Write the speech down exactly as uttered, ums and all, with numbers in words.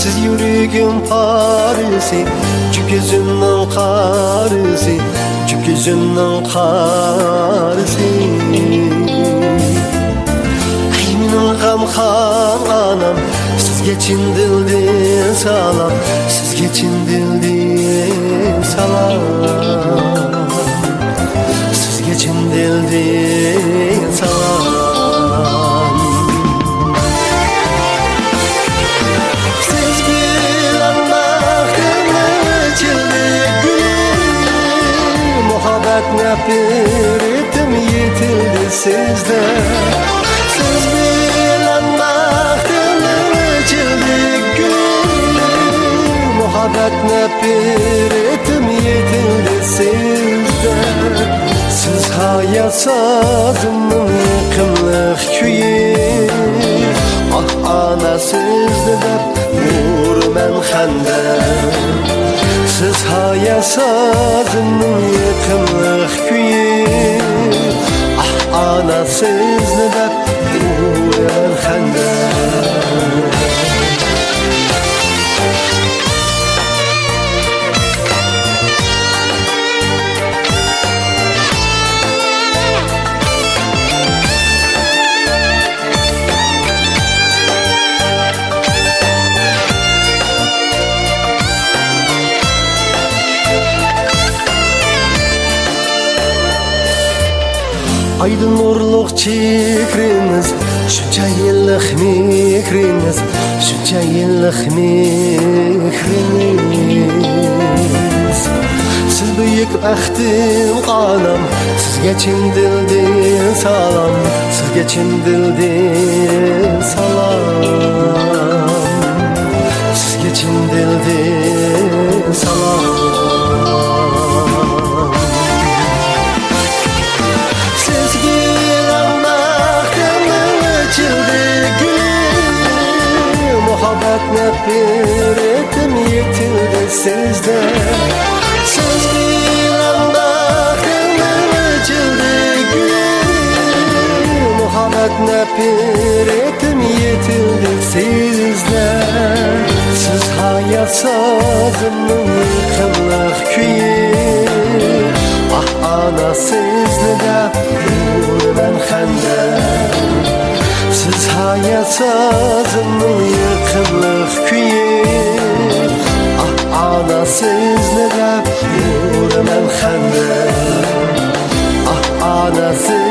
سىز يۈرىكىم پارىسى، جۈپ كۆزۈمنىڭ قارىسى، جۈپ كۆزۈمنىڭ قارىسى. ئەي مېنىڭ غەمخار ئانام، سىزگە چىن دىلدىن سالام، سىزگە چىن دىلدىن سالام. سىزگە چىن دىلدىن سالام. سىز بىلەن بەختىمنىڭ ئېچىلدى گۈلى، مۇھەببەت نەپرىتىم يېتىلدى سىزدە. سىز بىلەن بەختىمنىڭ ئېچىلدى گۈلى، مۇھەببەت نەپرىتىم يېتىلدى سىزدە. سىز ھايات سازىمنىڭ يېقىملىق كۈيى. ئاھ ئانا سىزنى دەپ ئۇرىمەن خەندەك. سىز ھايات سازىمنىڭ يېقىملىق كۈيى. ئاھ ئانا سىزنى دەپ ئۇرىمەن خەندەك. ئايدىن نۇرلۇق چېھرىڭىز، شۇنچە يىللىق مېھرىڭىز، شۇنچە يىللىق مېھرىڭىز. سىز بۈيۈك بەختىم ئانام، سىزگە چىن دىلدىن سالام، سىزگە چىن دىلدىن سالام، سىزگە چىن دىلدىن سالام. سىز بىلەن بەختىمنىڭ ئېچىلدى گۈلى، مۇھەببەت نەپرىتىم يېتىلدى سىزدە. سىز بىلەن بەختىمنىڭ ئېچىلدى گۈلى، مۇھەببەت نەپرىتىم يېتىلدى سىزدە. سىز ھايات سازىمنىڭ يېقىملىق كۈيى. ئاھ ئانا سىزنى دەپ ئۇرىمەن خەندەك. سىز ھايات سازىمنىڭ يېقىملىق كۈيى. ئاھ ئانا سىزنى دەپ ئۇرىمەن خەندەك. ئاھ ئانا سىز